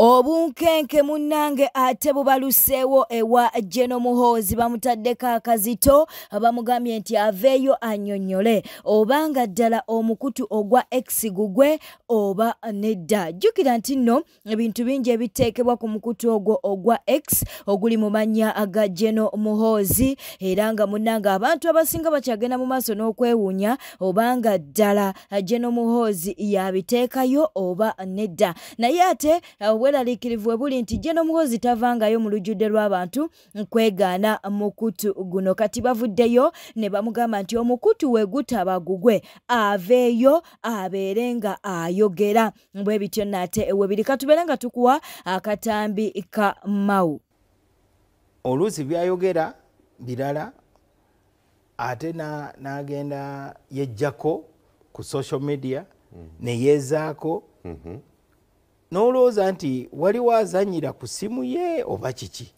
Obunkenke munnange ate bubaluseewo ewa General Muhoozi, bamutaddeko akazito, bamugambye nti aveeyo annyonnyole obanga ddala omukutu ogwa X gugwe oba nedda. Jjukira nti nno ebintu bingi ebiteekebwa ku mukutu ogwo ogwa X oguli mu mannya aga General Muhoozi, era nga munnange abantu abasinga bakyagenda mu maaso n'okwewuunya obanga ddala General Muhoozi yabiteekayo oba nedda. Naye ate obweraliikirivu buli nti General Muhoozi tavangayo mu lujjudde lw'abantu kwegaana mukutu guno. Kati bavuddeyo ne bamugamba nti omukutu we gutaba gugwe, aveeyo abeere nga ayogera. Bwe bityo nate we biri. Katubeere nga tukuwa akatambi ka Mau. Oluusi byayogera birala ate n'agenda yejjako ku social media ne yeezaako. N'olowooza nti waliwo azannyira ku ssimu ye oba kiki,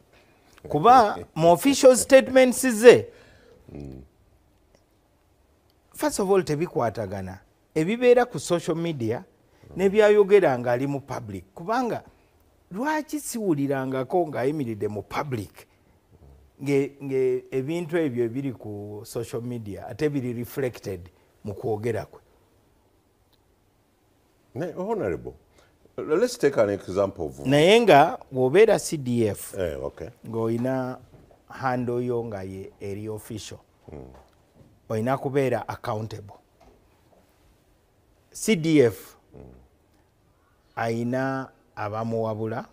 kuba mu official statements ze first of all tebikwatagana ebibeera ku social media n'ebyayogera ng'ali mu public. Kubanga lwaki siwulirangako ng'ayimiridde mu public ebintu ebyo ebiri ku social media ate biri reflected mu kwogera kwe? Honorable, let's take an example of... Naye nga bw'obeera CDF okay, ng'olina handle yo nga ye eri official, olina kubeera accountable. CDF ayina abamuwabula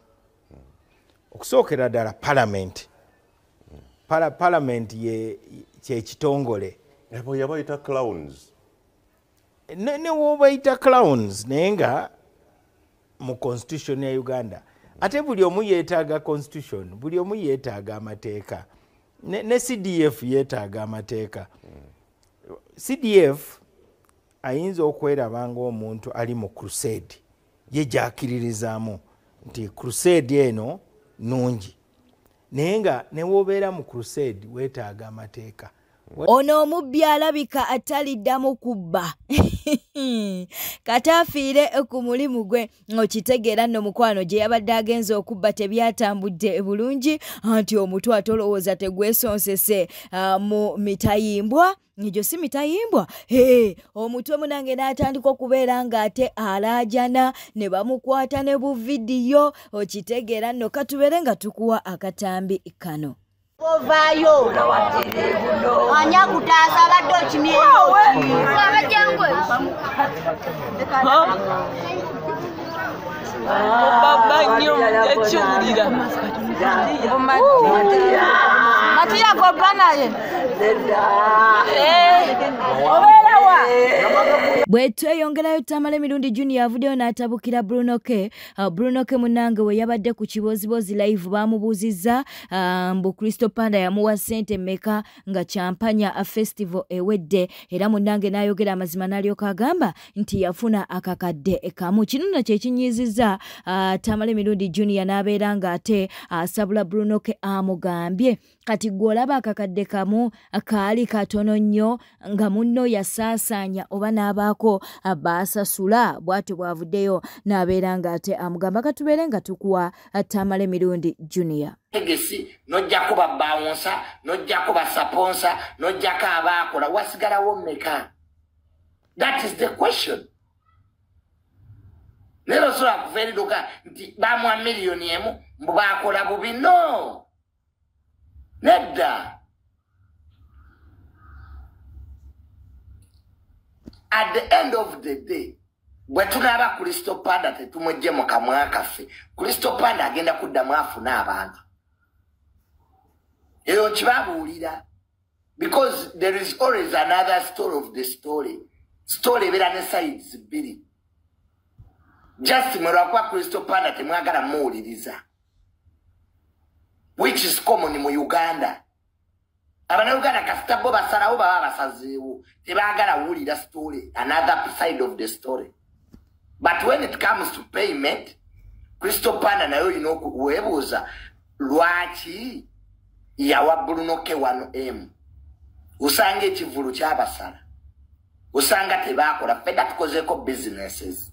okusookera ddala parliament. Parliament ye kyekitongole. Yabayita clowns. Ne wobayita clowns, naye nga mu constitution ya Uganda ate buli omu yeetaaga constitution, buli omu yeetaaga amateeka. Ne CDF yeetaaga amateeka. CDF ayinza okweraba ng'omuntu ali mu crusade, ye gy'akkiririzaamu nti crusade eno nnungi, naye nga ne w'obeera mu crusade weetaaga amateeka. Ono omubbi alabika ataliddamu kubba kataafiire ku mulimu gwe. Okitegeera nno mukwano gye yabadde agenze okubba tebyatambudde bulungi, anti omutwe atolowooza tegwesonsese mu mitayimbwa. Egyo si mitayimbwa. Omutwe munange n'atandika okubeera ng'ate alaajana ne bamukwata ne buvidiyo. Okitegeera nno, katubeere nga tukuwa akatambi kano. Ovaayo ani akutaasa abadde okimyeyo? Baba nnyo yakiwulira. Matiya gobba naye obeerawa. Bwe tweyongerayo, Tamale Mirundi Junior avuddeyo n'atabukira Bruno K. Bruno K munnange we yabadde ku Kibozibozi live bamubuuzizza mbu Crystal Panda yamuwa ssente mmeka nga Champanya Festival ewedde, era munnange n'ayogera amazima n'alyoka agamba nti yafuna akakadde kamu. Kino nno kye kinyiizizza Tamale Mirundi Junior n'abeera ng'ate asabula Bruno K amugambye kati gwe olaba akakadde kamu kaali katono nnyo nga munno yasaasaanya oba n'abaako baasasula. Bw'atyo bw'avuddeyo n'abeera ng'ate amugamba. Katubeere nga tukuwa Tamale Mirundi Junior. Tegesi n'ojjako babawunsa, n'ojjako basaponsa, n'ojjako abaakola, wasigalawo mmeka? That is the question. Leero osobola kuva eri doka nti bamuwa 1 million mbu baakola bubi? No, nedda. At the end of the day, bwe tunaaba Crystal Panda tetumwejje mu kamwa kaffe, Crystal Panda agenda kuddamu afune abantu. Eyo nkibabuulira, because there is always another story of the story. Story ebeera ne sides bbiri. Just mwe lwakuba Crystal Panda temwagala muwuliriza, which is common mu Uganda. Abannayuganda kasita bo basalawo baba basazeewo, tebaagala wulira story, another side of the story. But when it comes to payment, Crystal Panda naye olina weebuuza lwaki yawa Bruno K 1M. Osanga ekivulu kyabasala, osanga tebakola. Ffedda tukozeeko businesses.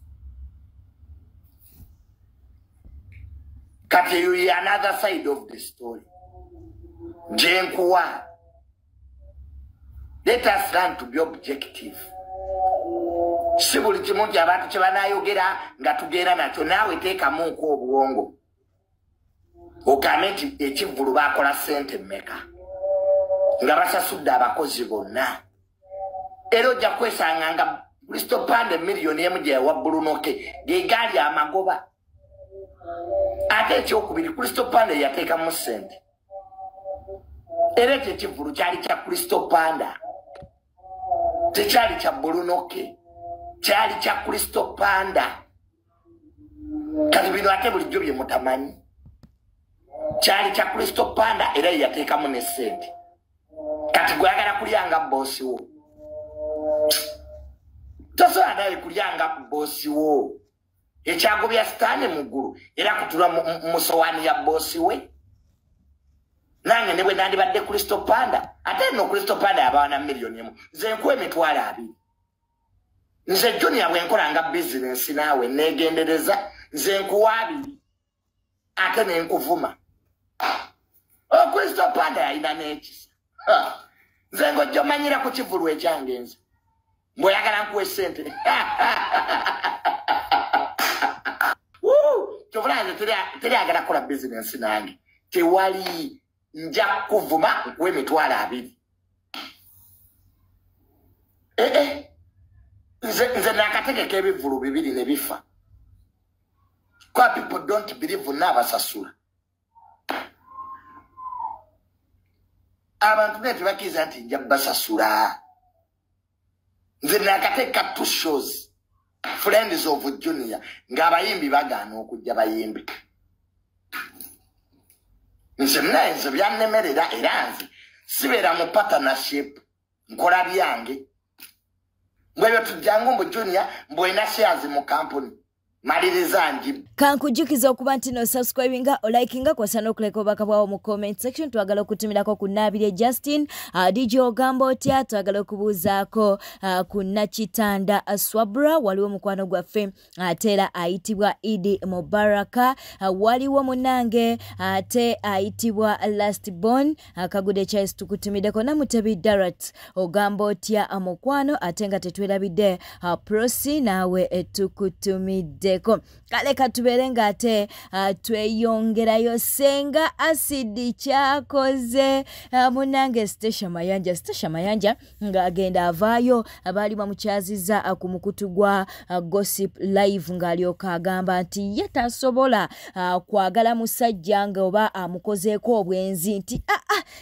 Kati eyo another side of the story gyenkuwa. Let us learn to be objective. Si buli kimu nti abantu kye banaayogera nga tugenda nakyo, naawe teekamuuko obwongo ogambe nti ekivvulu baakola ssente mmeka nga basasudde abakozi bonna. Era ojja kwesanga nga Crystal Panda miliyoni emu gye yawa Bruno K ge gaali amagoba. Ate ekyokubiri, Crystal Panda yateekamu ssente, era ekyo ekivvulu kyali kya Crystal Panda, tekyali kya Bruno K, kyali kya Crystal Panda. Kati bino ate bulijjo bye mutamanyi, kyali kya Crystal Panda era ye yateekamu ne ssente. Kati gweyagala kulya nga boosi wo, tosobola naye kulya nga boosi wo. Ekyagobya sitaani mu ggulu era kutula mu sowaani ya boosi we. Nange ne bwe nandibadde Crystal Panda, ate nno Crystal Panda yabawa na miliyoni emu, nze nkuwa 20,000. Nze Junior bwe nkola nga bizinensi naawe neegendereza, nze nkuwa 2 ate ne nkuvuma. Crystal Panda yalina n'ekisa. Nze ng'ojja omanyira ku kivvulu ekyange, nze mbw'oyagala nkuwa essente. Kyovula nze teryagala kukola bizinensi nange, tewali, nja kuvuma nkuwa 20,000. Nze nakategeka ebivvulu 2 ne bifa. Kwa people don't believe n'abasasula. Abantu naye tebakkiriza nti nja basasula. Nze nakateeka 2 shows Friends of Junior ng'abayimbi bagaana okujja bayimbi. Nze naye nze byannemerera, era nze sibeera mu partnership, nkola byange. Mbwebyo tujjangu mbu Junior mbwena shares mu company, maliriza nji. Kankujukiza okuba nti no subscribinga, olikinga, kwasa n'okuleka obubaka bwawo mu comment section. Twagala okutumirako ku Nabirye Justin, DJ ogamba otya, twagala okubuuzaako ku Nakitanda Swabra, waliwo mukwano gwaffe ate era ayitibwa Idi Mubaraka, waliwo munnange ate ayitibwa Last Born, Kagude Charles tukutumiddeko, Namutebi Darat ogamba otya mukwano, ate nga tetwerabidde Prosi naawe tukutumiddeko. Kale katubeere nga ate tweyongerayo. Senga Acid kyakoze munnange Stecia Mayanja. Stecia Mayanja ng'agenda avaayo, baali bamukyaziza ku mukutu gwa Gossip Live, ng'alyoka agamba nti ye tasobola kwagala musajja nga oba amukozeeko obwenzi, nti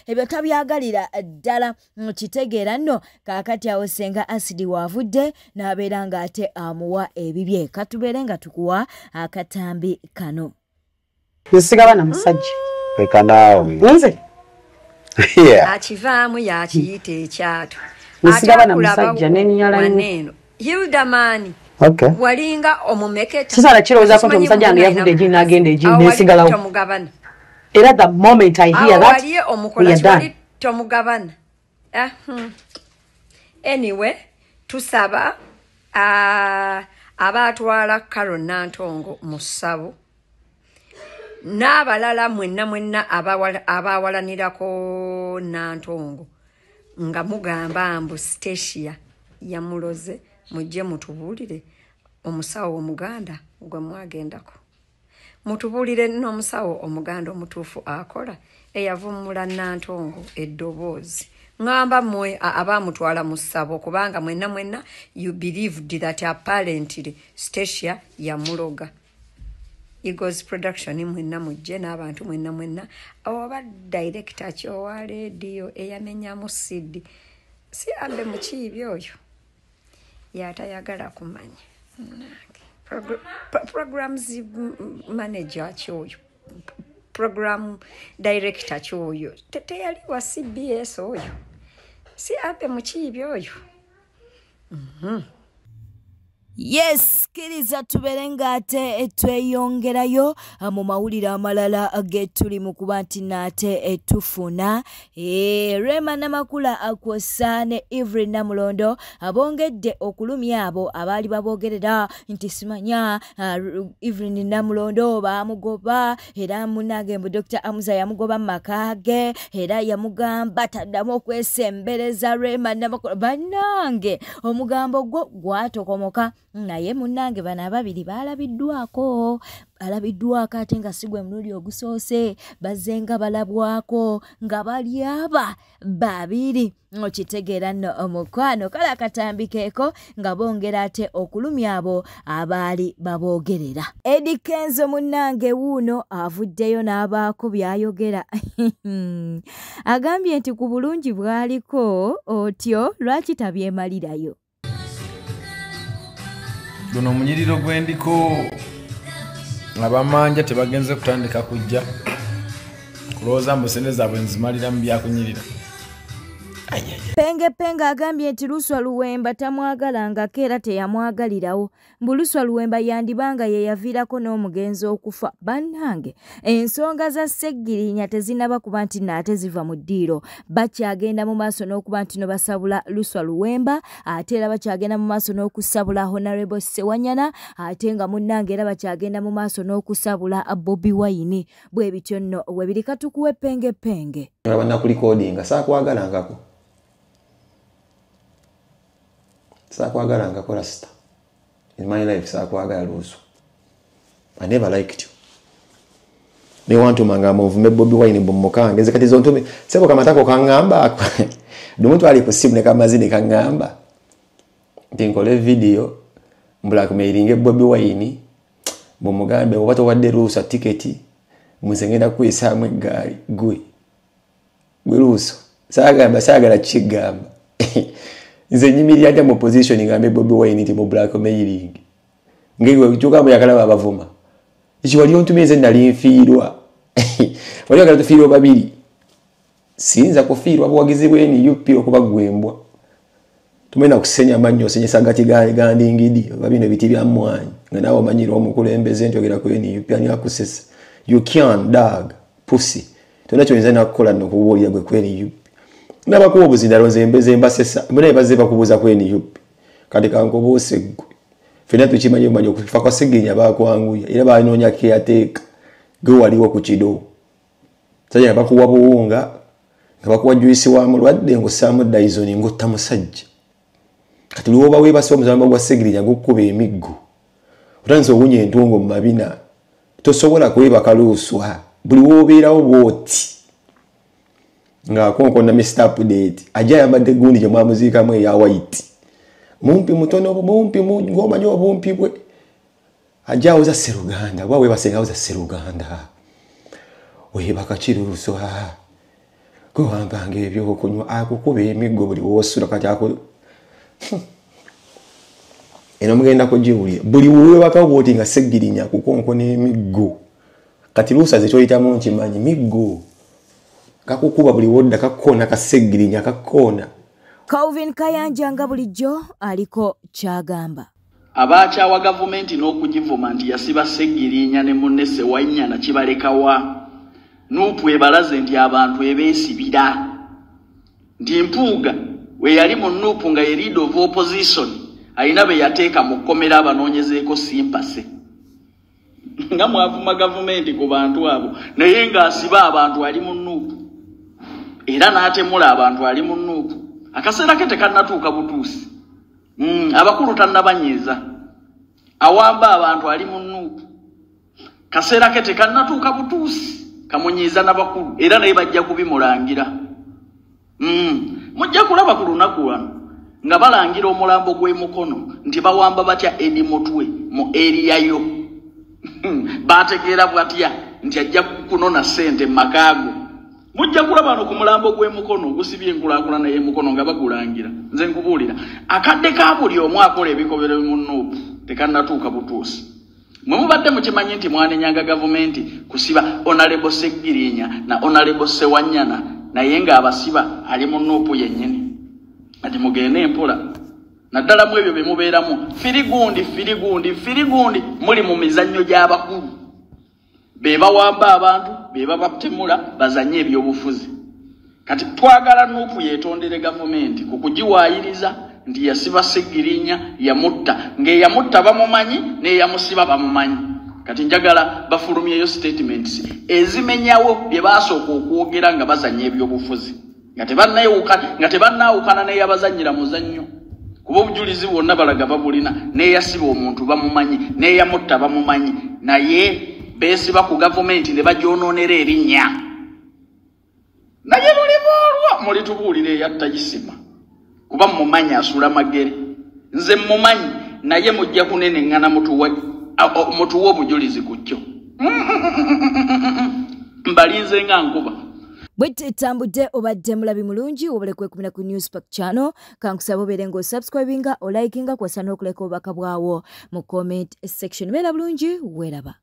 ebyo tabyagalira ddala. Kitegeera nno kaakati awo Senga Acid waavudde n'abeera ng'ate amuwa ebibye. Katubeere nga tukuwa akatambi kano. Nsigaba na musajja. Leka naawe. Nze? Akivaamu yakiyita ekyato. Nsigaba na musajja n'ennyala nnyo. Hildaman. Okay. Walinga omumeketa. Sisobola kirowoozaako nti omusajja wange yavudde egi n'agenda egi n'esigalawo. Era the moment I hear that, we are done. Tomugabana. Anyway, tusaba abatwala Carol Nantongo mu ssabo n'abalala mwenna mwenna abawalanirako Nantongo nga mugamba mbu Stecia yamuloze, mujje mutubuulire omusawo omuganda gwe mwagendako, mutubuulire n'omusawo omuganda omutuufu akola eyavumula Nantongo eddoboozi. Ngamba mmwe abamutwala mu ssabo, kubanga mwenna mwenna you believed that apparently Stecia yamuloga. Eagles Production mwenna mujje n'abantu mwenna mwenna, oba director ki owa leediyo eyamenyamu CD si ambe mukiibi oyo yatayagala kumanya. Programs manager ki oyo, program director ki oyo, teyali wa CBS oyo, si ambe mukiibi oyo. Yes, kkiriza tubeere ng'ate tweyongerayo mu mawulire amalala ge tuli mu kuba nti naate tufuna. Rema Namakula kwossa ne Evelyn Namulondo abongedde okulumya abo abaali baboogerera nti simanya Evelyn Namulondo baamugoba, era munnange mbu Dr. Amuza yamugoba mu maka ge, era yamugamba taddamu okwesembereza Rema Namakula. Bannange omugambo gwo gwatokomoka, naye munnange bano ababiri balabiddwako ate nga si gwe mulundi ogusoose, bazze nga balabwako nga bali aba babiri. Okitegeera nno omukwano, kale akatambi keeko nga bongera ate okulumya abo abaali baboogerera. Eddy Kenzo munnange wuuno avuddeyo n'abaako by'ayogera. Agambye nti ku bulungi bw'aliko otyo lwaki tabyemalirayo. Guno omunyiriro gwendiko abamanja tebagenze kutandika kujja kulowooza mbu ssente zaabwe nzimalira mu byakunyirira. Penge Penge agambye nti Luswa Luwemba tamwagalangako era teyamwagalirawo. Mbu Luswa Luwemba yandibanga ye yaviirako n'omugenzi okufa. Bannange ensonga za Ssegirinya tezinnaba kuba nti naate ziva mu ddiiro. Bakyagenda mu maaso n'okuba nti no basabula Luswa Luwemba, ate era bakyagenda mu maaso n'okusabula Honorable Ssewanyana, ate nga munnange era bakyagenda mu maaso n'okusabula Bobi Wine. Bwe bityo nno we biri, katukuwe Penge Penge. Bannakulikodinga saakwagalangako. Saakwagalangako Rasta. In my life saakwagala Luusu. I never liked you. Ne wantumanga muvume Bobi Wine mumukange. Nze kati zontume sebo kamatako kaŋŋamba. Lumu twali ku ssimu ne kamazi ne kaŋŋamba nti nkole video blackmailinge Bobi Wine mumugambe oba towadde Luusu tiketi muze ngenda kuyisaamu eggaali. Gwe Luusu saagamba saagala kigamba. Nze nyimirira ntya mu position ngambe Bobi Wine nti mu blackmailing. Ngegwe kyuka mbu yakalaba abavuma. Ekyo wali ontumye nze nali nfiirwa. Wali oyagala tufiirwa babiri. Siyinza kufiirwa buwagizi bwe NUP okuba gwembwa. Tumena kusenya amannyo osenyesa gati gandingidi oba bino ebiti bya mmwanyi nga naawe omanyira omukulembeze nti ogera ku NUP ani akusesa. You can dog pussy. Tolina ky'oyinza nakukola nno okubuulira gwe ku NUP. Nabakuwa obuzindalo nze mbeze mbasesa. Mbona bazze bakubuuza ku NUP. Kati kankubuuse ggwe. Ffenna tukimanyi omanyi okufa kwa Ssegirinya baakwanguya era banoonya caretaker. Gwe waliwo ku kido. Sajja nga bakuwa buwunga nga bakuwa juice wa mulwadde ng'ossaamu Dyson ng'otta musajja. Kati lwoba weebase omuzambo gwa Ssegirinya gukukuba emiggo. Otandise owunya entungo mu mabina. Tosobola kwebaka Luuswa. Buli w'obeerawo bw'oti. Ng'akonkona Mr. Update ajja ayambadde gundi gye mwamuziikamu eya white. Mumpi mutono mumpi ng'omanyi obumpi bwe. Ajja awoza Sseruganda oba weebase ng'awoza Sseruganda. Weebaka ki Luuswa? Gwe wampanga ebyokunywa akukuba emiggo buli w'osula kati ako. Eno mugenda kugiwulira. Buli weebaka bw'oti nga Ssegirinya akukonkona emiggo. Kati Luusa ze kyoyitamu nkimanyi miggo. Kakukuba buli wodda kakkoona ka Ssegirinya kakkoona. Calvin Kayanja nga bulijjo aliko kyagamba. Abakyawa gavumenti n'okugivuma nti yasiba Ssegirinya ne munne Ssewanyana kibalekawa. Nuupu ebalaze nti abantu ebeesibira. Nti Mpuuga we yali mu Nuupu nga ye leader of opposition alina be yateeka mu kkomera abanoonyezeeko simpase. Nga mwavuma gavumenti ku bantu abo naye ng'asiba abantu ali mu Nuupu. Era n'atemula abantu ali mu Nuupu. Akaseera ke tekannatuuka butuusi. Abakulu tannabanyiiza. Awamba abantu ali mu Nuupu. Kaseera ke tekannatuuka butuusi. Kamunyiiza n'abakulu era naye bajja kubimulangira. Mujja kulaba ku lunaku wano nga balangira omulambo gw'emukono nti bawamba batya Eddie Mutwe mu area yo. Bategeera bwatya nti ajja kunona ssente mu makaago. Mujja kulaba no ku mulambo gw'emukono gusibye enkulaakulana y'emukono nga bagulangira. Nze nkubuulira akadde ka buli omu akola ebikobero mu Nuupu tekannatuuka butuusi. Mwe mubadde mukimanyi nti mwanenyanga gavumenti kusiba Honorable Ssegirinya na Honorable Ssewanyana naye ng'abasiba ali mu Nuupu yennyini. Ati mugende empola. Naddala mu ebyo bye mubeeramu, firigundi firigundi firigundi, muli mu mizannyo gy'abakulu. Be bawamba abantu, be babatemula, bazanye ebyobufuzi. Kati twagala Nuupu yeetondere gavumenti ku kugiwaayiriza nti yasiba Ssegirinya, yamutta. Ng'eyamutta bamumanyi, n'eyamusiba bamumanyi. Kati njagala bafulumyeyo statements ezimenyawo bye baasooka okwogera nga bazannya ebyobufuzi, nga tebannaawukana n'eyabazannyira muzannyo. Kuba obujulizi bwonna balaga babulina, n'eyasiba omuntu bamumanyi, n'eyamutta bamumanyi, naye beesiba ku gavumenti ne bagyonoonera erinnya. Naye luliba olwo mulitubuulira eyatta Isima, kuba mumanyi asula Magere. Nze mumanyi, naye mujja kuneneŋŋana mutuwe obujulizi ku kyo. Mbalinze nga nkuba. Bwe tutambudde, obadde mulabi mulungi, wobale kwekumira ku Newspark channel. Kankusaba obeere ng'osubscribinga, olikinga, kw'ossa n'okuleka obubaka bwawo mu comment section. Beera bulungi, weeraba.